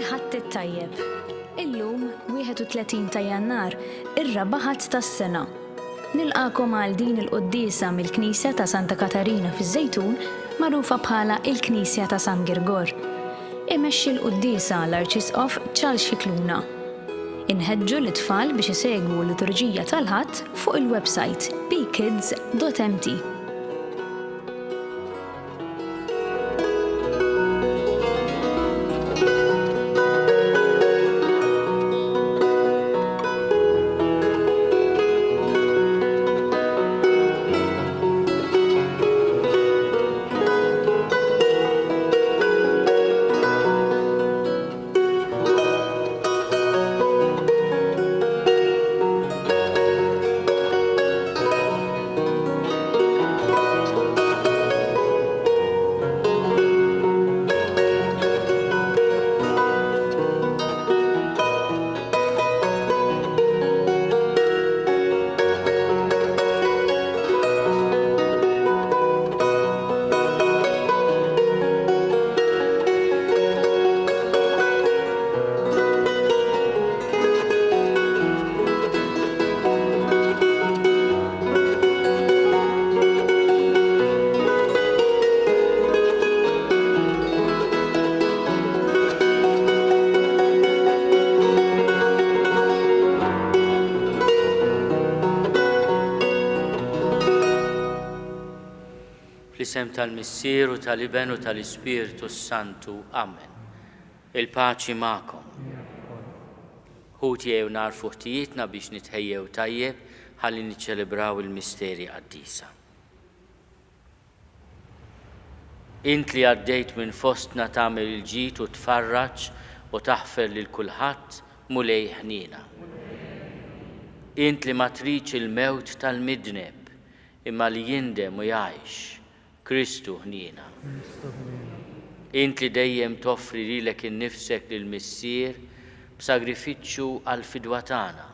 Il-Ħadd it-tajjeb. Illum, 31 ta' Jannar, ir-raba' Ħadd tas-sena. Nilqagħkom għal din il-quddiesa mill-Knisja ta' Santa Katarina fiż-Żejtun, magħrufa bħala il-Knisja ta' San Girgor. Imexxi l-quddiesa l-Arċisqof Charles Scicluna. Inħeġġu lit-tfal biex isegwu l-liturġija tal-Ħadd fuq il-websajt bkids.mt. Fl-isem tal-Missier u tal-Iben u tal-Ispirtu s-Santu. Amen. Il-paċi magħkom. Ħuti ejjew nagħrfu ħtijietna biex nitħejjew tajjeb ħalli niċċelebraw il-misteri qaddisa. Int li għaddejt minn fostna tagħmel il-ġid u tfarraġ u taħfer lil kulħadd, Mulej ħniena. Int li ma tridx il-mewt tal-midneb, imma li jindem u jgħix, Kristu ħniena. Int li dejjem toffri lilek innifsek lill-Missier b'sagrifiċċju għall-fidwa tagħna,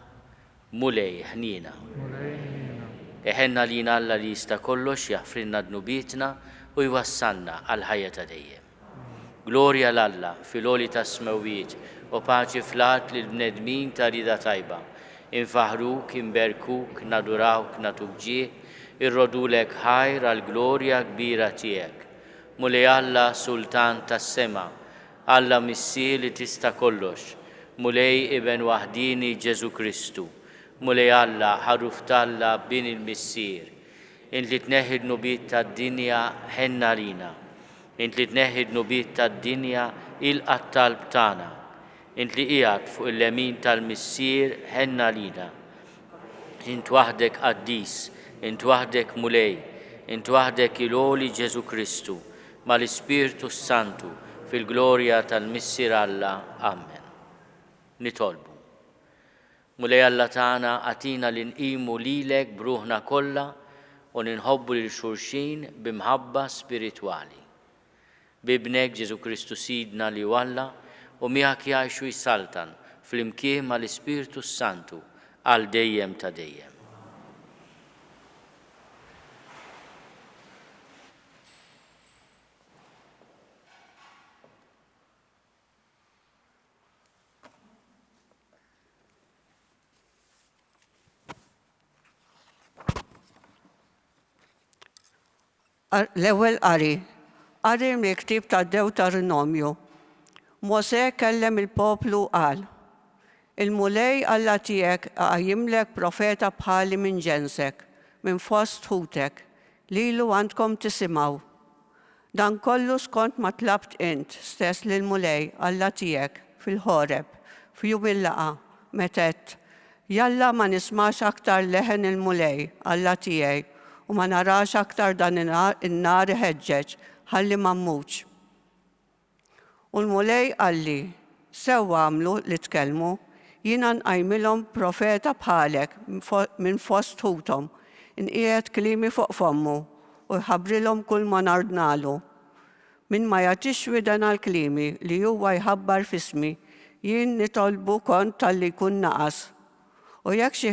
Mulej ħniena. Iħenn għalina Alla li jista' kollox jaħfrilna dnubietna u jwassalna għall-ħajja ta' dejjem. Glorja 'l Alla fil-għoli tas-smewwiet u paċi fl-art lill-bnedmin ta' rieda tajba. Infaħħruk, inberkuk, nadurawk, nagħtuk ġieħ, irrodulek ħajr għall-glorja kbira tiegħek. Mulej Alla, Sultan tas-sema, Alla Missier li tista' kollox, Mulej Iben waħdieni Ġesù Kristu, Mulej Alla, Ħaruf t'Alla, Bin il-Missier, int li tneħħi d-dnubiet tad-dinja, ħenn għalina. Int li tneħħi d-dnubiet tad-dinja, ilqa' t-talb tagħna. Int li qiegħed fuq il-lemin tal-Missier, ħenn għalina. Int waħdek qaddis, int waħdek Mulej, int waħdek il-għoli Ġesù Kristu, mal-Ispirtu s-Santu, fil-glorja tal-Missier Alla. Amen. Nitolbu. Mulej Alla tagħna, agħtina li nqimu lilek b'ruħna kollha u li nħobbu lil xulxin bi mħabba spiritwali. B'Ibnek Ġesù Kristu Sidna li hu Alla u miegħek jgħix u jsaltan flimkien mal-Ispirtu s-Santu għal dejjem ta' dejjem. L-ewwel qari. Qari mill-ktieb tad-Dewteronomju. Mosè kellem il-poplu u qal, Il-Mulej Alla tiegħek iqajjimlek profeta bħali minn ġensek, minn fost ħutek, lilu għandkom tisimgħu. Dan kollu skont ma tlabt int stess lill-Mulej, Alla tiegħek, fil-Ħoreb, f'jum il-laqgħa, meta għedt, Jalla ma nismax aktar leħen il-Mulej, Alla tiegħi, u ma narax aktar dan in-nar iħeġġeġ, ħalli ma mmutx. U l-Mulej qalli, Sewwa għamlu li tkellmu, jiena nqajmilhom profeta bħalek minn fost ħuthom, inqiegħed kliemi fuq fommu, u jħabbrilhom kulma nordnalu. Min ma jagħtix widen għal kliemi li huwa jħabbar f'ismi, jien nitolbu kont talli jkun naqas. U jekk xi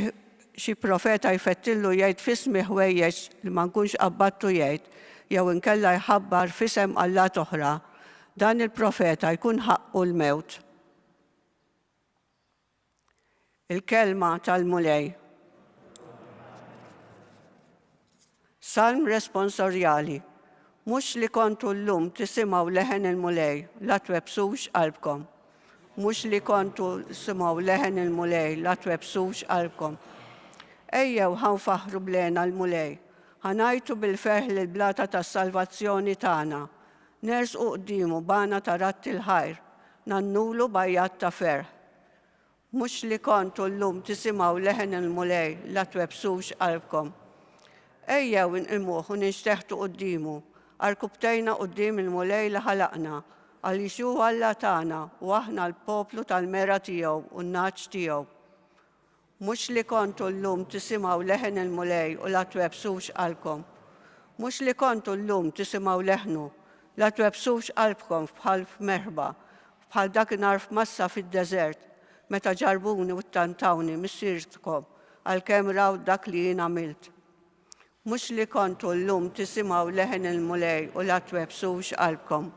xi profeta jfettillu jgħid f'ismi ħwejjeġ li ma nkunx qabbadtu jgħid, jew inkella jħabbar f'isem allat oħra, dan il-profeta jkun ħaqqu l-mewt. Il-Kelma tal-Mulej. Salm responsorjali. Mhux li kontu llum tisimgħu leħen il-Mulej, la twebbsux qalbkom. Mhux li kontu simgħu leħen il-Mulej, la twebbsux qalbkom. Ejjew ħa nfaħħru b'lehna l-Mulej, ħa ngħajtu bil-ferħ lill-blata tas-salvazzjoni tagħna. Nersqu quddiemu b'għana ta' radd il-ħajr, ngħannulu b'għajjat ta' ferħ. Mhux li kontu llum tisimgħu leħen il-Mulej la twebbsux qalbkom. Ejjew inqimuh u ninxteħtu quddiemu, għarkupptejna quddiem il-Mulej li ħalaqna, għaliex hu Alla tagħna u aħna l-poplu tal-mergħa tiegħu u n-nagħaġ tiegħu. Mhux li kontu llum tisimgħu leħen il-Mulej u la twebbsux qalbkom. Mhux li kontu llum tisimgħu leħnu, la twebbsux qalbkom bħal f'merħba, Bħal dakinhar f'Massa fid-deżert, meta ġarrbuni u ttantawni missiertkom, għalkemm raw dak li jien għamilt. Mhux li kontu llum tisimgħu leħen il-Mulej u la twebbsux qalbkom.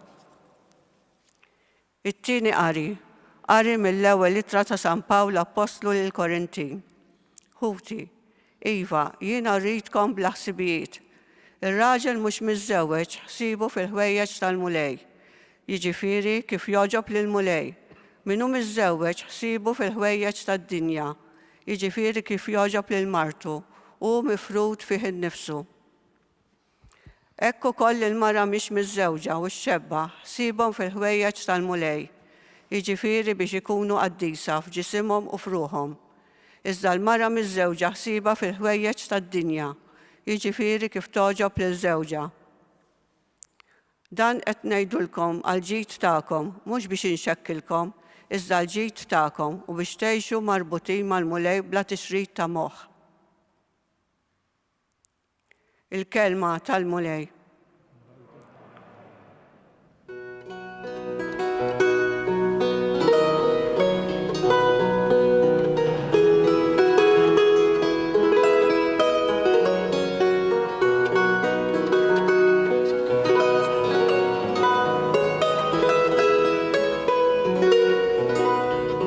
It-tieni qari, qari mill-ewwel ittra ta' San Pawl Appostlu lill-Korintin. Ħuti, iva, jiena rridkom bla ħsibijiet. Ir-raġel mhux miżżewweġ ħsiebu fil-ħwejjeġ tal-Mulej, jiġifieri kif jogħġob lill-Mulej. Min hu miżżewweġ ħsiebu fil-ħwejjeġ tad-dinja, jiġifieri kif jogħġob lil martu, hu mifrud fih innifsu. Hekk ukoll il-mara mhix miżżewġa u x-xebba ħsiebhom fil-ħwejjeġ tal-Mulej, jiġifieri biex ikunu qaddisa f'ġisimhom u f'ruħhom. Iżda l-mara miżżewġa ħsiebha fil-ħwejjeġ tad-dinja, jiġifieri kif togħġob lil żewġha. Dan qed ngħidulkom għall-ġid tagħkom, mhux biex inxekkilkom, iżda għall-ġid tagħkom u biex tgħixu marbutin mal-Mulej bla tixrid ta' moħħ. Il-Kelma tal-Mulej.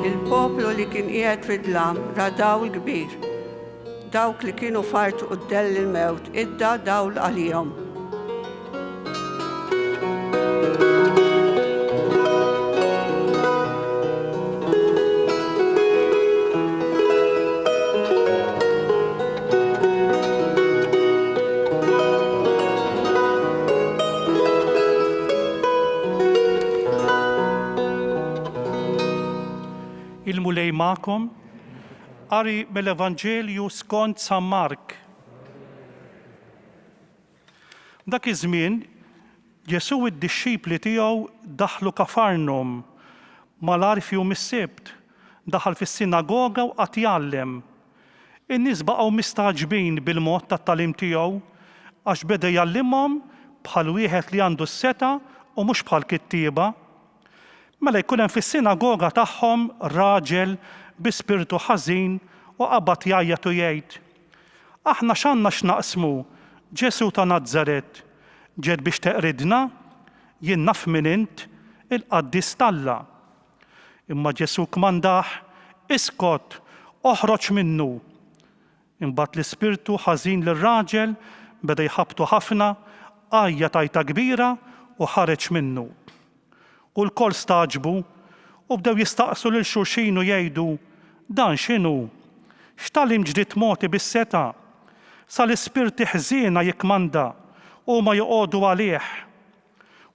Il-poplu li kien qiegħed fid-dlam ra dawl kbir. Dawk li kienu f'art u dell il-mewt idda dawl għalihom. Il-Mulej magħkom. Qari mill-Evanġelju skont San Mark. Dak iż-żmien, Ġesù u d-dixxipli tiegħu daħlu Kafarnum. Malajr f'jum is-Sibt, daħal fis-sinagoga u qagħad jgħallem. In-nies baqgħu mistagħġbin bil-mod tat-tagħlim tiegħu, għax beda jgħallimhom bħal wieħed li għandu s-setgħa u mhux bħall-kittieba. Mela jkun hemm fis-sinagoga tagħhom raġel bi spirtu ħażin u qabad jgħajjat u jgħid, Aħna x'għandna x'naqsmu, Ġesù ta' Nazaret? Ġejt biex teqridna? Jien naf min int, il-Qaddis t'Alla. Imma Ġesù kkmandah, Iskot, oħroġ minnu! Imbagħad l-ispirtu ħażin lir-raġel beda jħabbtu ħafna, għajjat għajta kbira u ħareġ minnu. U lkoll stagħġbu u bdew jistaqsu lil xulxin u jgħidu, Dan x'inhu? X'tagħlim ġdid mogħti bis-setgħa? Sa l-ispirti ħżiena jikkmanda, u huma joqogħdu għalih.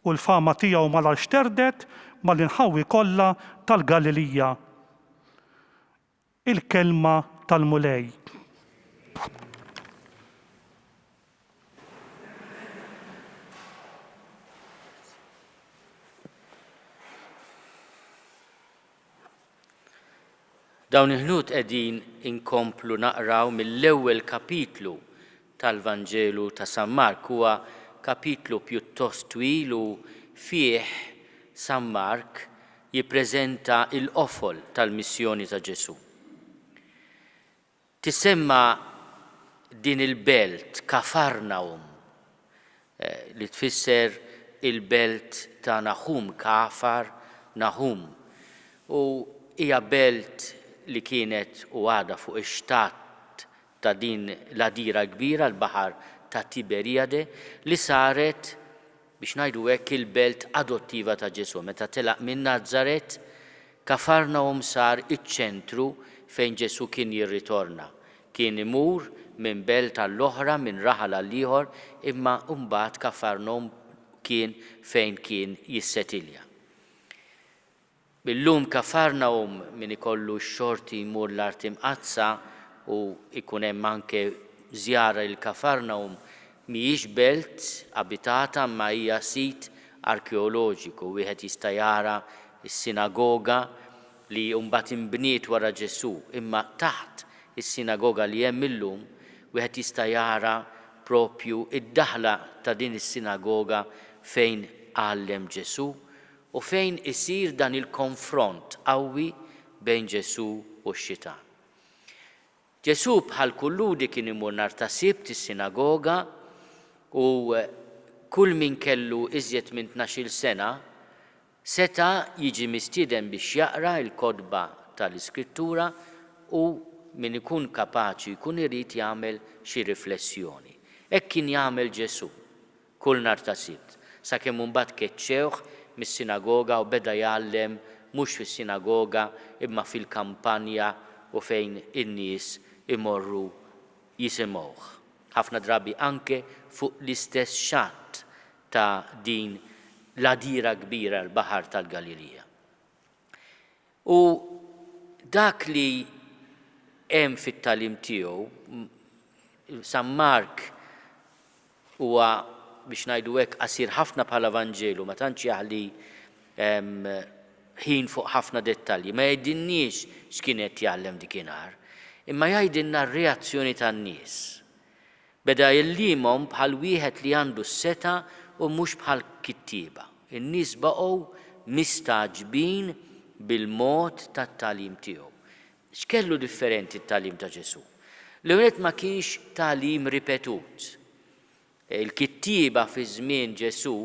U l-fama tiegħu malajr xterdet mal-inħawi kollha tal-Galilija. Il-Kelma tal-Mulej. Dawn il-ħnut qegħdin inkomplu naqraw mill-ewwel kapitlu tal-Vanġelu ta' San Mark. Huwa kapitlu pjuttost twil u fih San Mark jippreżenta l-qofol tal-missjoni ta' Ġesù. Tissemma din il-belt Kafarnahum, li tfisser il-belt ta' Nahum, Kafar Nahum, u hija belt li kienet u għadha fuq ix-xtatt ta' din l-għadira l-kbira, l-Baħar ta' Tiberijade, li saret, biex ngħidu hekk, il-belt adottiva ta' Ġesù. Meta telaq minn Nazaret, Kafarnahum sar iċ-ċentru fejn Ġesù kien jirritorna. Kien imur minn belt għall-oħra, minn raħal għall-ieħor, imma mbagħad Kafarnahum kien fejn kien jissetilja. Illum Kafarnahum min ikollu x-xorti jmur l-Art Imqaddsa u jkun hemm anke żjara lil Kafarnahum mhijiex belt abitata imma hija sit arkeoloġiku. Wieħed jista' jara s-sinagoga li mbagħad inbniet wara Ġesù imma taħt is-sinagoga li hemm illum wieħed jista' jara propju d-daħla ta' din is-sinagoga fejn għallem Ġesù u fejn isir dan il-konfront qawwi bejn Ġesù u x-xitan. Ġesù bħal kull Lhudi kien imur nhar ta' Sibt is-sinagoga u kull min kellu iżjed minn tnax-il sena seta' jiġi mistieden biex jaqra l-kotba tal-Iskrittura u min ikun kapaċi jkun irid jagħmel xi riflessjoni. Hekk kien jagħmel Ġesù. kull nhar ta' Sibt, sakemm imbagħad keċċewh mis-sinagoga u beda jgħallem mhux fis-sinagoga imma fil-kampanja u fejn in-nies imorru jisimgħuh, ħafna drabi anke fuq l-istess xatt ta' din l-għadira kbira l-Baħar tal-Galilija. U dak li hemm fit-tagħlim tiegħu, San Mark huwa biex ngħidu hekk qasir ħafna bħala Vanġelu, ma tantx jaħli ħin fuq ħafna dettalji, ma jgħidilniex x'kien qed jgħallem dikinhar, imma jgħidilna r-reazzjoni tan-nies. Beda jgħallimhom bħal wieħed li għandu s-setgħa u mhux bħal kittieba. In-nies baqgħu mistagħġbin bil-mod tat-tagħlim tiegħu. X'kellu differenti t-tagħlim ta' Ġesù? L-ewwel nett ma kienx tagħlim ripetut. Il-kittieba fi żmien Ġesù,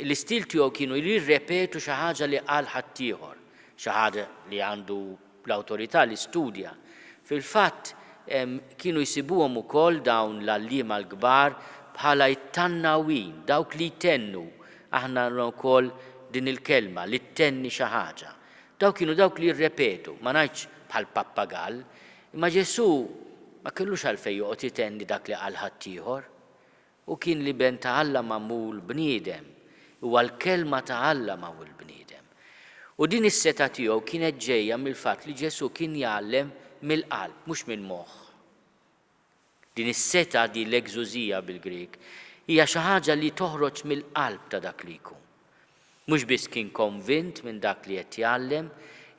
l-istil tiegħu kienu li jirrepetu xi ħaġa li qal ħaddieħor, xi ħaġa li għandu l-awtorità li studja. Fil-fatt, kienu jsibuhom ukoll dawn l-għalliema l-kbar bħala t-tannawin, dawk li jtennu, aħna għandna wkoll din il-kelma, li ttenni xi ħaġa. Dawk kienu dawk li jirrepetu, ma ngħidx bħal pappagall, imma Ġesù ma kellux għalfejn joqgħod itenni dak li qal ħaddieħor. Hu kien l-Iben ta' Alla magħmul bniedem, huwa l-Kelma ta' Alla magħmul bniedem. U din is-setgħa tiegħu kienet ġejja mill-fatt li Ġesù kien jgħallem mill-qalb, mhux mill-moħħ. Din is-setgħa, din l-exousia bil-Grieg, hija xi ħaġa li toħroġ mill-qalb ta' dak li jkun. Mhux biss kien konvint minn dak li qed jgħallem,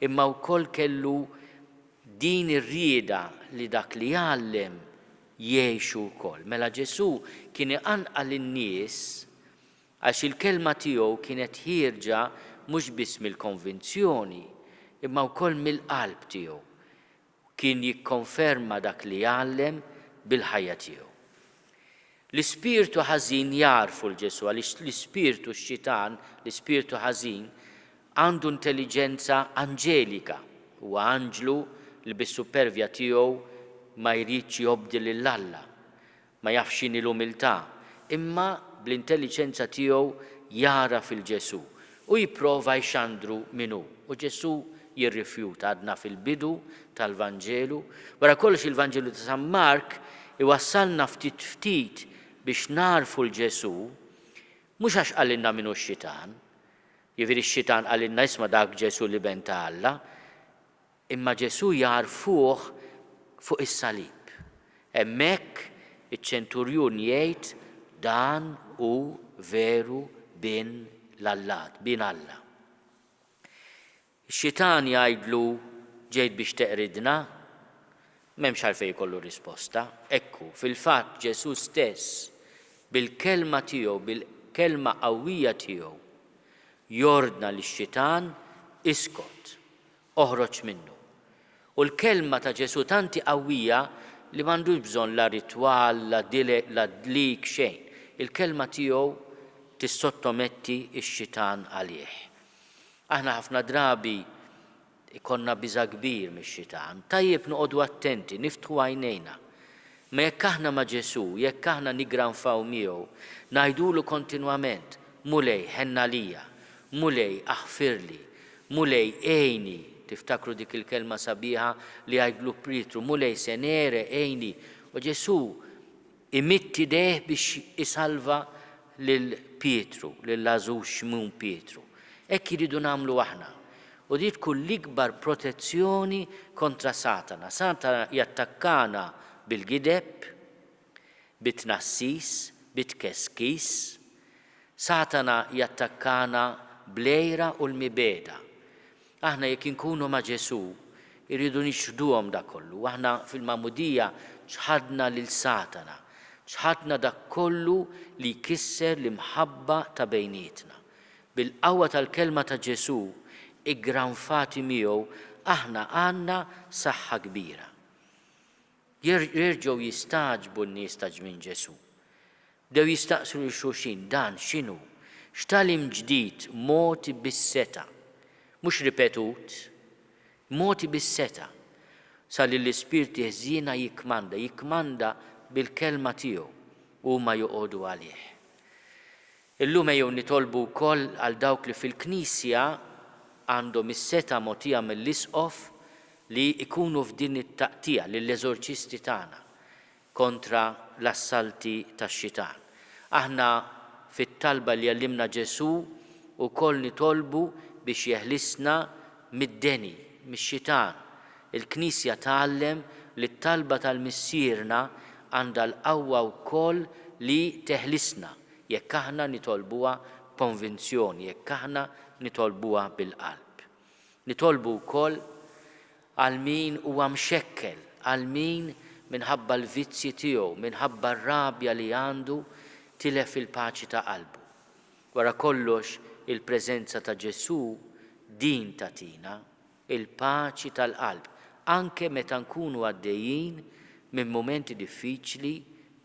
imma wkoll kellu din ir-rieda li dak li jgħallem jgħixu wkoll. Mela Ġesù kien iqanqal lin-nies għax il-kelma tiegħu kienet ħierġa mhux biss mill-konvinzjoni, imma wkoll mill-qalb tiegħu. Kien jikkonferma dak li jgħallem bil-ħajja tiegħu. L-ispirtu ħażin jagħrfu 'l Ġesù għaliex l-ispirtu x-xitan, l-ispirtu ħażin, għandu intelliġenza anġelika. Huwa anġlu li bis-suppervja tiegħu ma jridx jobdi lil Alla. Ma jafx x'inhi l-umiltà, imma bl-intelliġenza tiegħu jagħraf 'il Ġesù u jipprova jxandru min hu. U Ġesù jirrifjuta. Għadna fil-bidu tal-Vanġelu. Wara kollox il-Vanġelu ta' San Mark iwassalna ftit ftit biex nagħrfu 'l Ġesù, mhux għax qalilna min hu x-xitan, jiġifieri x-xitan qalilna isma' dak Ġesù l-Iben ta' Alla, Imma Ġesù jagħrfuh fuq is-salib. Hemmhekk iċ-ċenturjun jgħid, Dan hu veru Bin l-Allat, Bin Alla. Ix-xitan jgħidlu, Ġejt biex teqridna? M'hemmx għalfejn ikollu risposta. Hekk hu. Fil-fatt Ġesù stess, bil-kelma tiegħu, bil-kelma qawwija tiegħu, jordna lix-xitan, Iskot. Oħroġ minnu. U l-kelma ta' Ġesù tant hi qawwija li m'għandux bżonn la ritwal, la dilek, la dlik, xejn. Il-kelma tiegħu tissottometti x-xitan għalih. Aħna ħafna drabi. Ikollna biża' kbir mix-xitan. Tajjeb noqogħdu attenti, niftħu għajnejna. Imma jekk aħna ma' Ġesù, jekk aħna niggranfaw miegħu, ngħidulu kontinwament, Mulej, ħenn għalija. Mulej, aħfirli. Mulej, għinni. Tiftakru dik il-kelma sabiħa li għidlu Pietru, Mulej, se negħreq, għinni. U Ġesù imidd idejh biex isalva lil Pietru, lill-għażuż Xmun Pietru. Hekk irridu nagħmlu aħna. U di tkun l-ikbar protezzjoni kontra Satana. Satana jattakkana bil-gideb, bit-tnassis, bit-tkeskis. Satana jattakkana bl-għira u l-mibegħda. Aħna jekk inkunu ma' Ġesù, irridu niċħduhom dak kollu. Aħna fil-magħmudija ċħadna lil Satana, ċħadna dak kollu li jkisser l-imħabba ta' bejnietna. Bil-qawwa tal-kelma ta' Ġesù, iggranfati miegħu, aħna għandna saħħa kbira. Jerġgħu jistagħġbu n-nies ta' żmien Ġesù. Bdew jistaqsu lil xulxin, Dan x'inhu? X'tagħlim ġdid mogħti bis-setgħa? Mhux ripetut, mogħti bis-setgħa. Sa lill-ispirti ħżiena jikkmanda, jikkmanda bil-kelma tiegħu, u huma joqogħdu għalih. Illum ejjew nitolbu wkoll għal dawk li fil-Knisja għandhom is-setgħa mogħtija mill-Isqof li jkunu f'din it-taqtigħa lill-eżorċisti tagħna kontra l-assalti tax-xitan. Aħna fit-talba li għallimna Ġesù wkoll nitolbu biex jeħlisna mid-deni, mix-xitan. Il-Knisja tgħallem li t-talba tal-Missierna għandha l-qawwa wkoll li teħlisna jekk aħna nitolbuha b'konvinzjoni, jekk aħna nitolbuha bil-qalb. Nitolbu wkoll għal min huwa mxekkel, għal min minħabba l-vizzji tiegħu, minħabba r-rabja li għandu, tilef il-paċi ta' qalbu. Wara kollox, il-preżenza ta' Ġesù din tagħtina, il-paċi tal-qalb, anke meta nkunu għaddejjin minn mumenti diffiċli,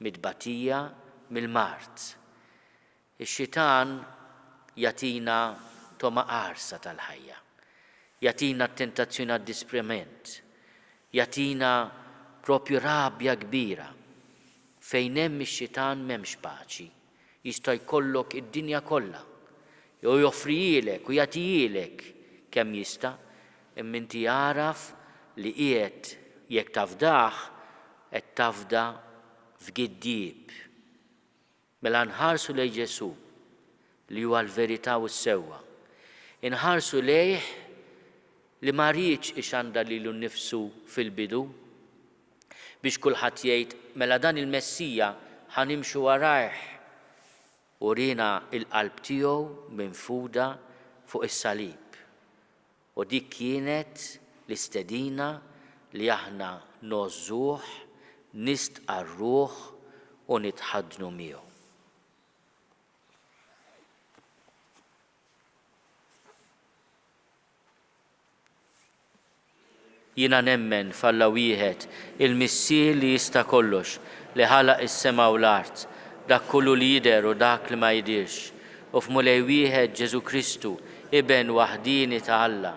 mit-tbatija, mill-mard. Ix-xitan jagħtina togħma qarsa tal-ħajja. Jagħtina t-tentazzjoni għad-disprament. Jagħtina propju rabja kbira. Fejn hemm ix-xitan m'hemmx paċi. Jista' jkollok id-dinja kollha, u joffrihielek u jagħtihielek kemm jista', imma inti agħraf li qiegħed jekk tafdah qed tafda f'giddieb. Mela nħarsu lejn Ġesù, li huwa l-verità u s-sewwa. Inħarsu lejh li ma riedx ixandar lilu nnifsu fil-bidu, biex kulħadd jgħid, 'Mela dan il-Messija ħa nimxu warajh'. Uriena l-qalb tiegħu minfuda fuq is-salib. U dik kienet l-istedina li aħna ngħożżuh, nistqarruh u nitħaddnu miegħu. Jiena nemmen f'Alla wieħed, il-Missier li jista' kollox, li ħalaq is-sema u l-art, dak kollu li jidher u dak li ma jidhirx, u f'Mulej wieħed Ġesù Kristu, Iben waħdieni ta' Alla,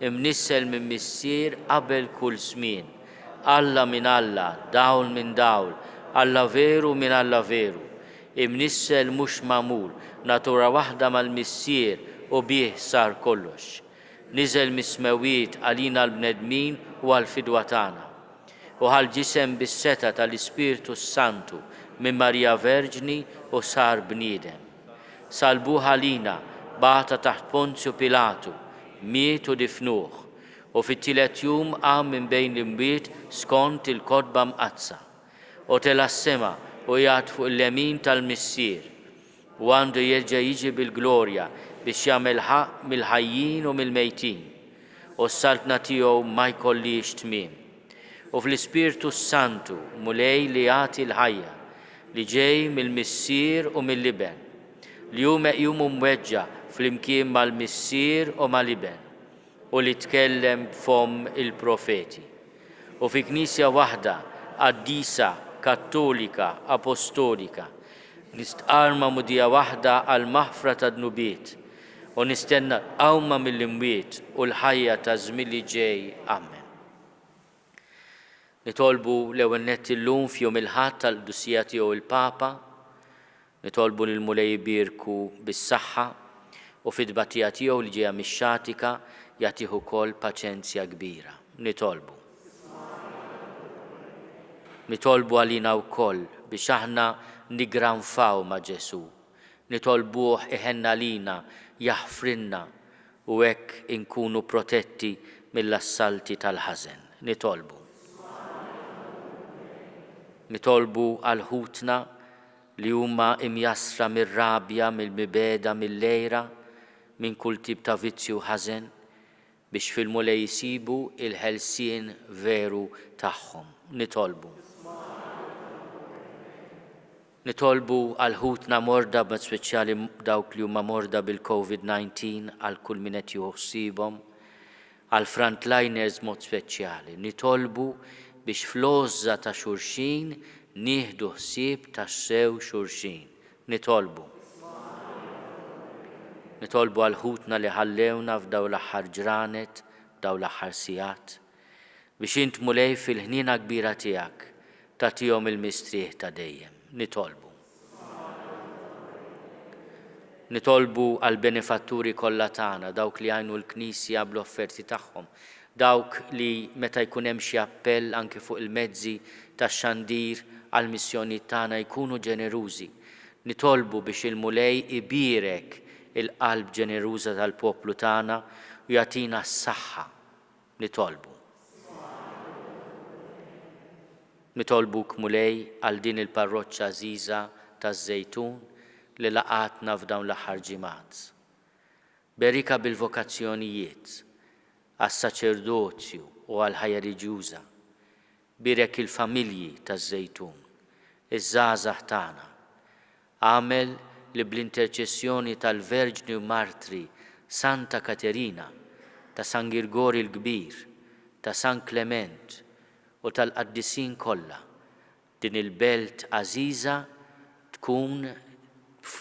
imnissel minn Missier qabel kull żmien, Alla minn Alla, dawl minn dawl, Alla veru minn Alla veru, imnissel mhux magħmul, natura waħda mal-Missier u bih sar kollox. Niżel mis-smewwiet għalina l-bnedmin u għall-fidwa tagħna. U ħa l-ġisem bis-setgħa tal-Ispirtu s-Santu minn Marija Verġni u sar bniedem. Salbuh għalina, bata taħt Ponzju Pilatu, miet u difnuh, u fit-tielet jum qam minn bejn l-imwiet skont il-Kotba Mqaddsa. U tela' s-sema u qiegħed fuq il-lemin tal-Missier. U għandu jerġa' jiġi bil-glorja biex jagħmel ħaqq mill-ħajjin u mill-mejtin, u s-saltna tiegħu ma jkollhiex tmiem. U fl-Ispirtu s-Santu, Mulej li jagħti l-ħajja, li ġej mill-Missier u mill-Iben, li hu meqjum u mweġġa' flimkien mal-Missier u mal-Iben, u li tkellem b'fomm il-profeti. U fi Knisja waħda, qaddisa, kattolika, apostolika, nistqarr magħmudija waħda għall-maħfra tad-dnubiet, U nistenna l-qawma mill-imwiet u l-ħajja taż-żmien li ġej. Amen. Nitolbu l-ewwel nett illum f'jum il-Ħadd tal-Qdusija Tiegħu il-Papa, nitolbu li l-Mulej ibierku bis-saħħa u fit-tbatija tiegħu li ġejja mix-xatika jagħtih ukoll paċenzja kbira. Nitolbu. Nitolbu għalina wkoll biex aħna niggranfaw ma' Ġesù, nitolbuh iħenn għalina, jaħfrilna u hekk inkunu protetti mill-assalti tal-ħażen. Nitolbu. Nitolbu għal ħutna li huma imjassra mir-rabja, mill-mibegħda, mill-għira, minn kull tip ta' vizzju u ħażen, Biex fil-Mulej isibu l-ħelsien veru tagħhom. Nitolbu. Nitolbu għal ħutna morda b'mod speċjali dawk li huma morda bil-Covid 19 għal kull min qed jieħu ħsiebhom, għall frontliners b'mod speċjali. Nitolbu biex fl-għożża ta' xulxin nieħdu ħsieb tassew xulxin. Nitolbu. Nitolbu għal ħutna li ħallewna f'dawn l-aħħar ġranet, f'dawn l-aħħar sigħat, biex int Mulej fil-ħniena kbira tiegħek tagħtihom il-mistrieħ ta' dejjem. Nitolbu. Nitolbu għall-benefatturi kollha tagħna, dawk li jgħinu l-Knisja bl-offerti tagħhom, dawk li meta jkun hemm xi appell anki fuq il-mezzi tax-xandir għall-missjonijiet tagħna jkunu ġenerużi. Nitolbu biex il-Mulej ibierek il-qalb ġeneruża tal-poplu tagħna u jagħtina s-saħħa. Nitolbu. Nitolbuk Mulej għal din il-parroċċa għażiża taż-Żejtun li laqgħatna f'dawn l-aħħar ġimgħat. Berikha bil-vokazzjonijiet għas-saċerdozju u għall-ħajja reliġjuża. Bierek il-familji taż-Żejtun, iż-żgħażagħ tagħna. Agħmel li bl-interċessjoni tal-Verġni u Martri Santa Katerina, ta' San Girgor il-Kbir, ta' San Klement u tal-qaddisin kollha, din il-belt għażiża tkun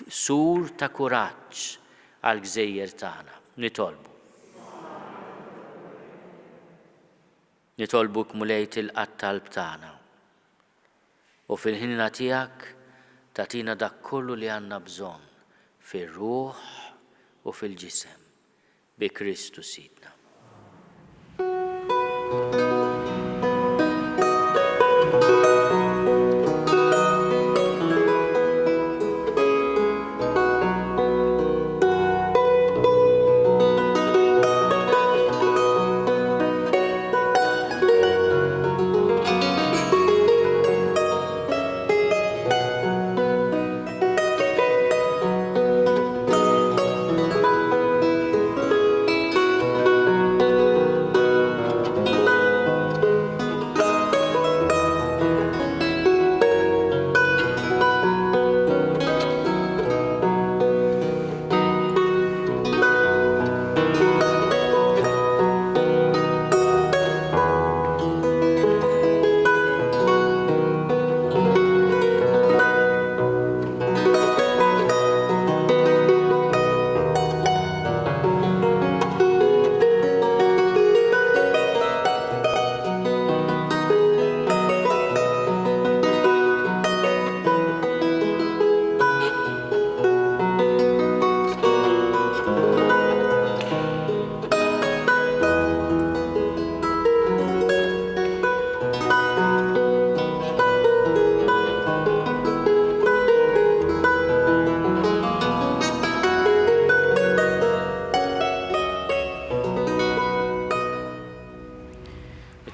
sur ta' kuraġġ għall-gżejjer tagħna. Nitolbu. Nitolbuk Mulej tilqa' t-talb tagħna u fil-ħniena tiegħek tagħtina dak kollu li għandna bżonn fir-ruħ u fil-ġisem. Bi Kristu Sidna.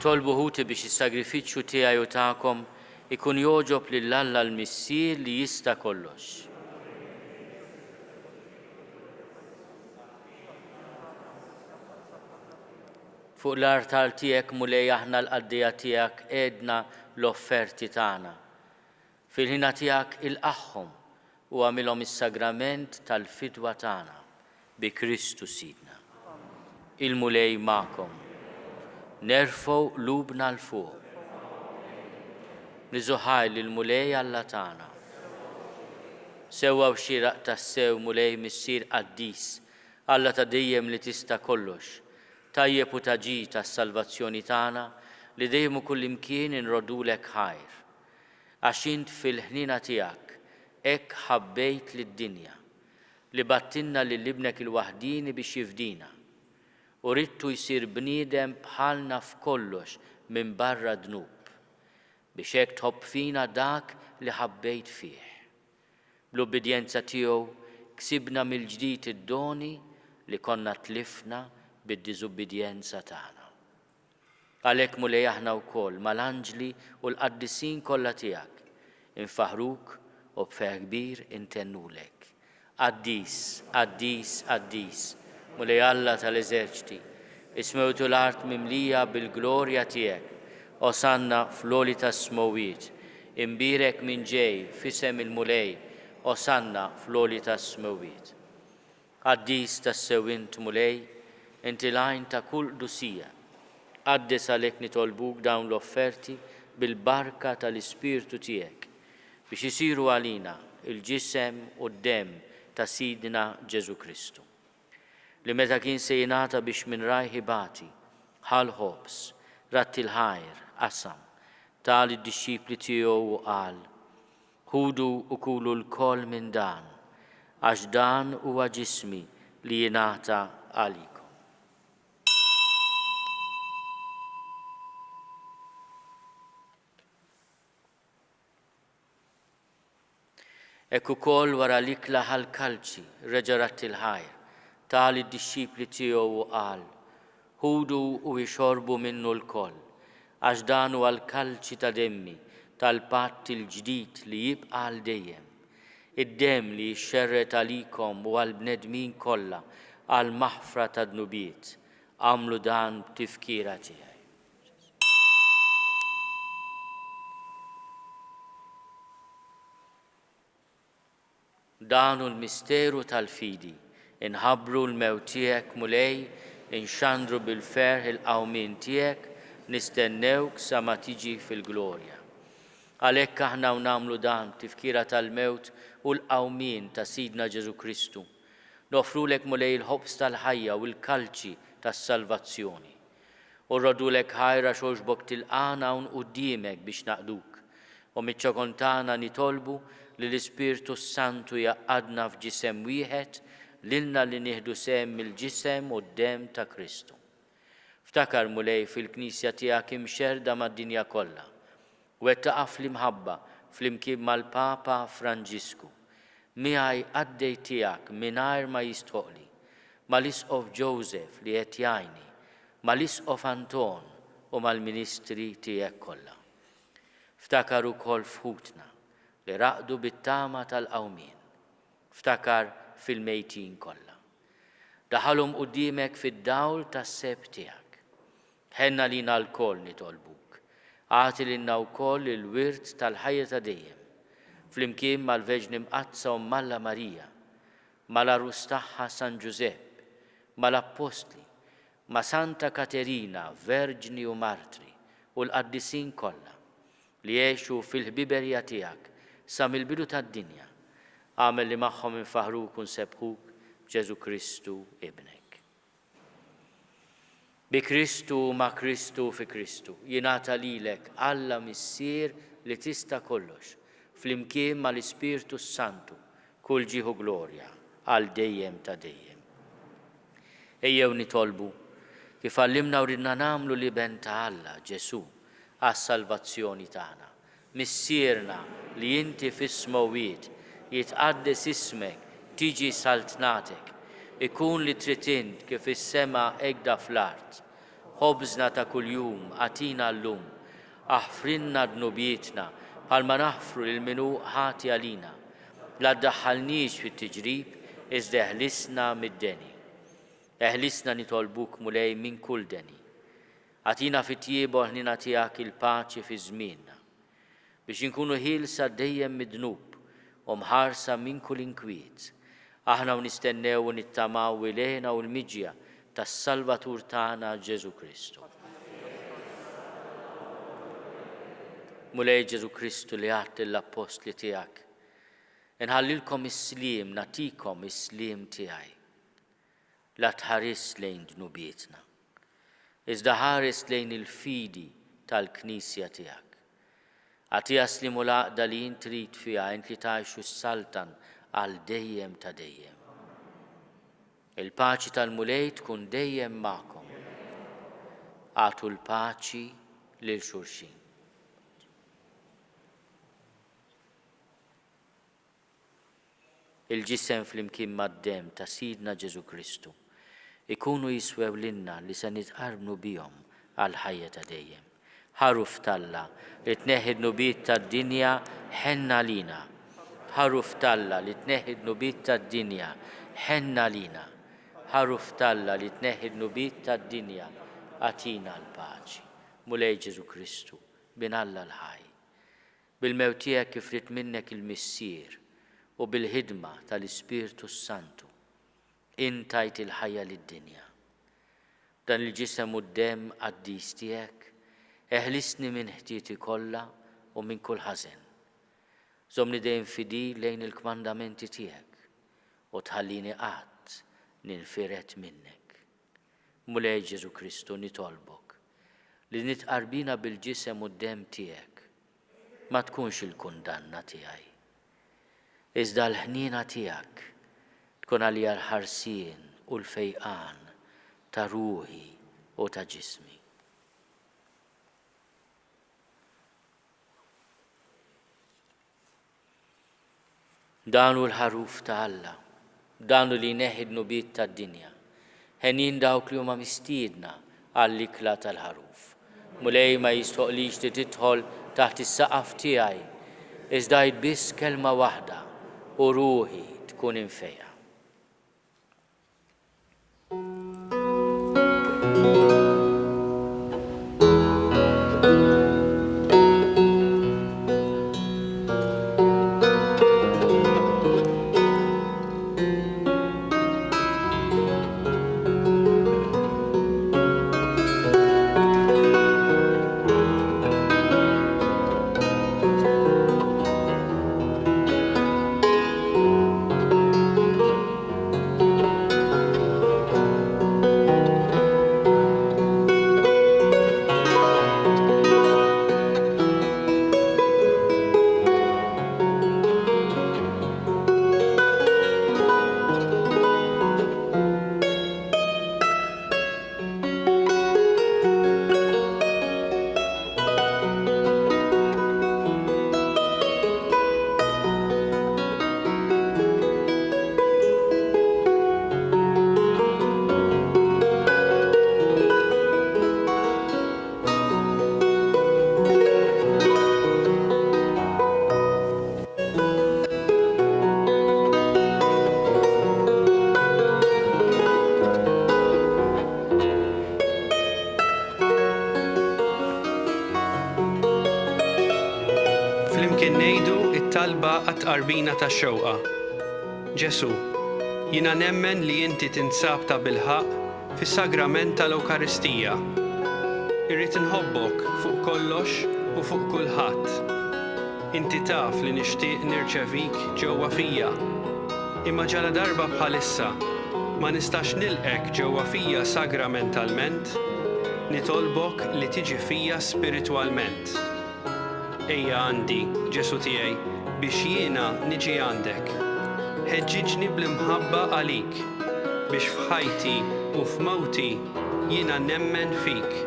Nitolbu ħuti biex is-sagrifiċċju tiegħi u tagħkom ikun jogħġob lil Alla l-Missier li jista' kollox. Fuq l-artal tiegħek, Mulej, aħna l-qaddejja tiegħek qegħdna l-offerti tagħna. Fil-ħina tiegħek ilqagħhom u agħmilhom is-sagrament tal-fidwa tagħna, bi Kristu Sidna. Il-Mulej magħkom. Nerfgħu qlubna 'l fuq. Niżu ħajr lill-Mulej Alla tagħna. Sewwa u xieraq tassew, Mulej Missier qaddis, Alla ta' dejjem li tista' kollox, tajjeb u ta' ġid għas-salvazzjoni tagħna li dejjem u kullimkien inroddulek ħajr. Għax int fil-ħniena tiegħek hekk ħabbejt lid-dinja, li bgħattilna lil Ibnek il-waħdieni biex jifdina, u ridtu jsir bniedem bħalna f'kollox minbarra d-dnub, biex hekk tħobb fina dak li ħabbejt fih. Bl-ubbidjenza tiegħu ksibna mill-ġdid id-doni li konna tlifna bid-diżubbidjenza tagħna. Għalhekk Mulej aħna wkoll mal-anġli u l-qaddisin kollha tiegħek infaħħruk u b'ferħ kbir intennulek, Qaddis, qaddis, qaddis, Mulej Alla tal-eżerċti, is-smewwiet u l-art mimlija bil-glorja tiegħek. Osanna fl-għoli tas-smewwiet. Imbierek min ġej f'isem il-Mulej, Osanna fl-għoli tas-smewwiet. Qaddis tassew int, Mulej, inti l-għajn ta' kull qdusija. Qaddes għalhekk nitolbuk dawn l-offerti bil-barka tal-Ispirtu tiegħek, biex isiru għalina l-ġisem u d-demm ta' Sidna Ġesù Kristu. Li meta kien se jingħata biex minn rajh ibati, ħa l-ħobż, radd il-ħajr, qasam, ta lid-dixxipli tiegħu u qal, Ħudu u kulu lkoll minn dan, għax dan huwa ġismi li jingħata għalikom. Hekk ukoll wara l-ikla ħa l-kalċi, reġa' radd il-ħajr, ta lid-dixxipli tiegħu u qal, Ħudu u ixorbu minnu lkoll, għax dan huwa l-kalċi ta' demmi, tal-patt il-ġdid li jibqa' għal dejjem, id-demm li jixxerred għalikom u għall-bnedmin kollha għall-maħfra tad-dnubiet. Agħmlu dan b'tifkira tiegħi. Dan hu l-misteru tal-fidi, inħabbru l-mewt tiegħek, Mulej, inxandru bil-ferħ il-qawmien tiegħek, nistennewk sa ma tiġi fil-glorja. Għalhekk aħna u nagħmlu dan b'tifkira tal-mewt u l-qawmien ta' Sidna Ġesù Kristu, noffrulek, Mulej, il-ħobż tal-ħajja u l-kalċi tas-salvazzjoni. U rroddulek ħajr għax għoġbok tilqagħna hawn quddiemek biex naqduk. U miċ-ċokon tagħna nitolbu li l-Ispirtu s-Santu jgħaqqadna f'ġisem wieħed, lilna li nieħdu sehem mill-ġisem u d-demm ta' Kristu. Ftakar, Mulej, fil-Knisja tiegħek imxerrda mad-dinja kollha. Wettaqha fl-imħabba flimkien mal-Papa Franġisku, miegħi qaddej tiegħek mingħajr ma jistħoqqli, mal-Isqof Joseph li qed jgħinni, mal-Isqof Anton u mal-ministri tiegħek kollha. Ftakar ukoll f'ħutna li raqdu bit-tama tal-qawmien. Ftakar fil-mejtin kollha. Daħalhom quddiemek fid-dawl tas-sebħ tiegħek. Ħenn għalina lkoll nitolbuk. Agħti lilna wkoll il-wirt tal-ħajja ta' dejjem, flimkien mal-Verġni Mqaddsa Omm Alla Marija, mal-Għarus tagħha San Ġużepp, mal-Appostli, ma' Santa Katerina, Verġni u Martri, u l-qaddisin kollha, li għexu fil-ħbiberija tiegħek sa mill-bidu tad-dinja. Agħmel li magħhom infaħħruk u nsebbħuk b'Ġesù Kristu Ibnek. Bi Kristu u ma' Kristu u fi Kristu, jingħata lilek, Alla Missier li tista' kollox, flimkien mal-Ispirtu s-Santu, kull ġieħ u glorja, għal dejjem ta' dejjem. Ejjew nitolbu, kif għallimna u ridna nagħmlu l-Iben ta' Alla, Ġesù, għas-salvazzjoni tagħna. Missierna li inti fis-smewwiet, jitqaddes ismek, tiġi saltnatek. Ikun li trid int kif fis-sema hekda fl-art. Ħobżna ta' kuljum agħtina llum. Aħfrilna dnubietna bħalma naħfru lil min hu ħati għalina. La ddaħħalniex fit-tiġrib iżda eħlisna mid-deni. Eħlisna nitolbuk Mulej minn kull deni. Agħtina fit-tjieba u l-ħniena tiegħek il-paċi fi żmienna, biex inkunu ħielsa dejjem mid-dnub u mħarsa minn kull inkwiet, aħna u nistennew u nittamaw il-hena u l-miġja tas-Salvatur tagħna Ġesù Kristu. Mulej Ġesù Kristu li għedt lill-appostli tiegħek, Inħallilkom is-sliem, nagħtikom is-sliem tiegħi. La tħarisx lejn dnubietna, iżda ħares lejn il-fidi tal-Knisja tiegħek. Agħtiha s-sliem u l-għaqda li int trid fiha, int li tgħix u ssaltan għal dejjem ta' dejjem. Il-paċi tal-Mulej tkun dejjem magħkom. Agħtu l-paċi lil xulxin. Il-ġisem flimkien mad-demm ta' Sidna Ġesù Kristu jkunu jiswew lilna li se nitqarbnu bihom għall-ħajja ta' dejjem. Ħaruf t'Alla li tneħħi d-dnubiet tad-dinja, ħenn għalina. Ħaruf t'Alla li tneħħi d-dnubiet tad-dinja, ħenn għalina. Ħaruf t'Alla li tneħħi d-dnubiet tad-dinja, agħtina l-paċi. Mulej Ġesù Kristu, Bin Alla l-ħaj, Bil-mewt tiegħek kif ried minnek il-Missier u bil-ħidma tal-Ispirtu s-Santu, int tajt il-ħajja lid-dinja. B'dan il-ġisem u d-demm qaddis tiegħek, eħlisni minn ħtieti kollha u minn kull ħażen. Żommni dejjem fidil lejn il-kmandamenti tiegħek u tħallini qatt ninfired minnek. Mulej Ġesù Kristu, nitolbok li nitqarbina bil-ġisem u d-demm tiegħek ma tkunx il-kundanna tiegħi, iżda l-ħniena tiegħek tkun għalija l-ħarsien u l-fejqan ta' ruħi u ta' ġismi. Dan hu l-Ħaruf ta' Alla, dan hu li jneħħi d-dnubiet tad-dinja. Henjin dawk li huma mistiedna għall-ikla tal-Ħaruf. Mulej ma jistħoqlix li tidħol taħt is-saqaf tiegħi, iżda għid biss kelma waħda u ruħi tkun imfejqa. Flimkien ngħidu t-talba għat-tqarbina tax-xewqa. Ġesù, jiena nemmen li inti tinsab tabilħaqq fis-sagrament tal-Ewkaristija. Irrid inħobbok fuq kollox u fuq kulħadd. Inti taf li nixtieq nirċevik ġewwa fija. Imma ġaladarba bħalissa ma nistax nilqgħek ġewwa fija sagramentalment, nitolbok li tiġi fija spiritwalment. Ejja għandi, Ġesù tiegħi, biex jiena niġi għandek. Ħeġġiġni bl-imħabba għalik, biex f'ħajti u f'mewti jiena nemmen fik.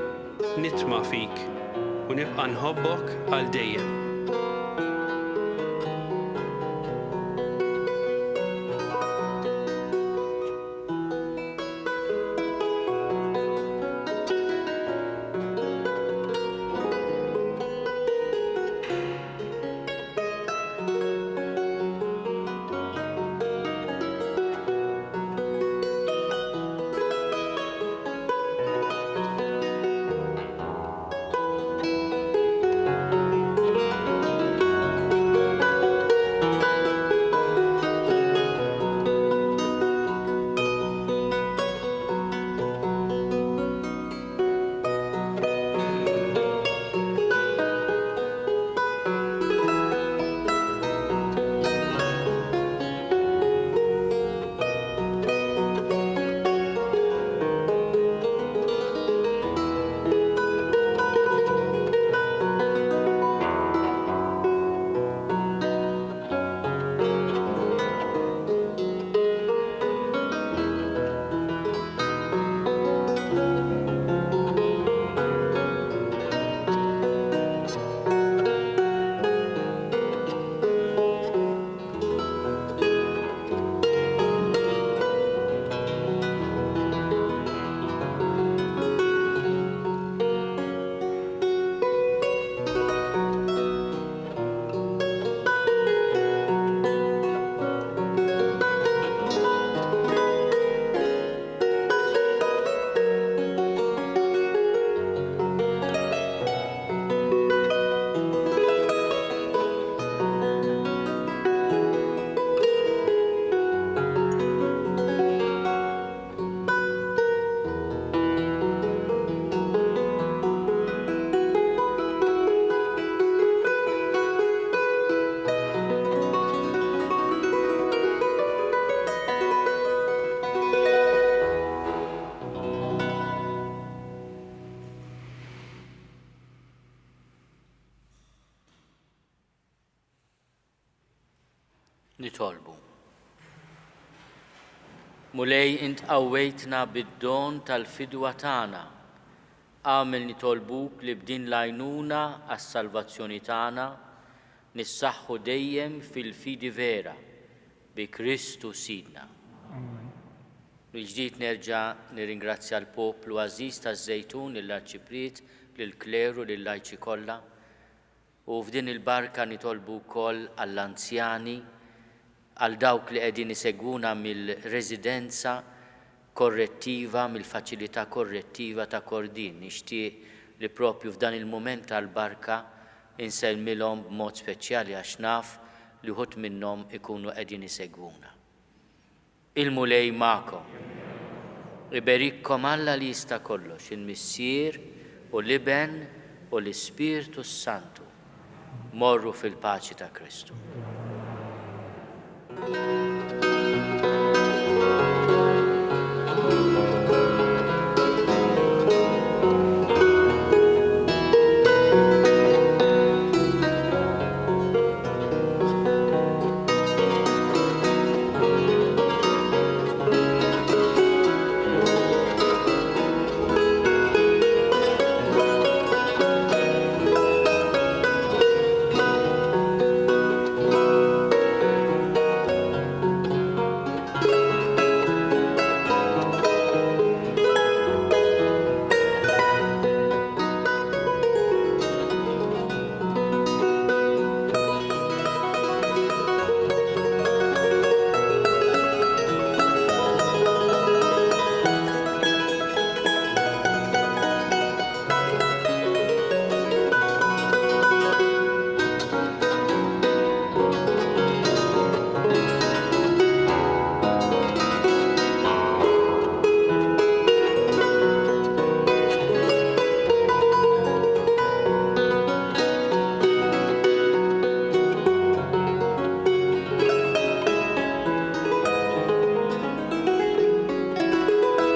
Nitma' fik u nibqa' nħobbok għal dejjem. Nitolbu. Mulej int qawwejtna bid-don tal-fidwa tagħna. Agħmel nitolbuk li b'din l-għajnuna għas-salvazzjoni tagħna nissaħħu dejjem fil-fidi vera, bi Kristu Sidna. Mill-ġdid nerġa' nirringrazzja l-poplu għażiż taż-Żejtun, lill-Arċipriet, lill-kleru, lil-lajċi kollha. U f'din il-barka nitolbu wkoll għall-anzjani, għal dawk li qegħdin isegwuna mill-residenza korrettiva, mill-faċilità korrettiva ta' Kordin. Nixtieq li propju f'dan il-mument tal-barka insellmilhom b'mod speċjali għax naf li wħud minnhom ikunu qegħdin isegwuna. Il-Mulej magħkom. Iberikkom Alla li jista' kollox, il-Missier u l-Iben u l-Ispirtu s-Santu. Morru fil-paċi ta' Kristu.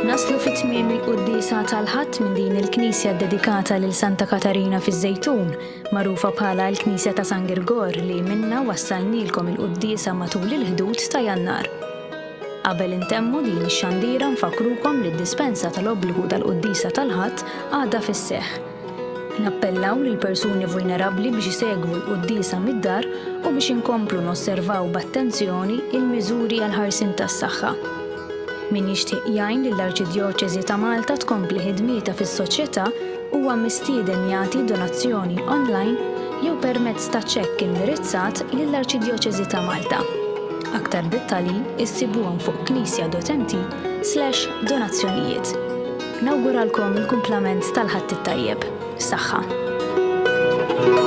Naslu fi tmiem il-quddiesa tal-Ħadd minn din il-knisja ddedikata lil Santa Katarina fiż-Żejtun, magħrufa bħala l-Knisja ta' San Girgor li minnha wassalnielkom il-quddiesa matul il-Ħdud ta' Jannar. Qabel intemmu din ix-xandira nfakkrukom li d-dispensa tal-obbligu tal-quddiesa tal-Ħadd għadha fis-seħħ. Nappellaw lill-persuni vulnerabbli biex isegwu l-quddiesa mid-dar u biex inkomplu nosservaw b'attenzjoni il-miżuri għall-ħarsien tas-saħħa. Min jixtieq jgħin lill-Arċidjoċesi ta' Malta tkompli ħidmietha fis-soċjetà huwa mistieden jagħti donazzjoni online jew permezz ta' ċekk indirizzat lill-Arċidjoċesi ta' Malta. Aktar dettalji issibuhom fuq knisja.mt slash donazzjonijiet. Nawguralkom il-kumplament tal-Ħadd it-tajjeb. Saħħa.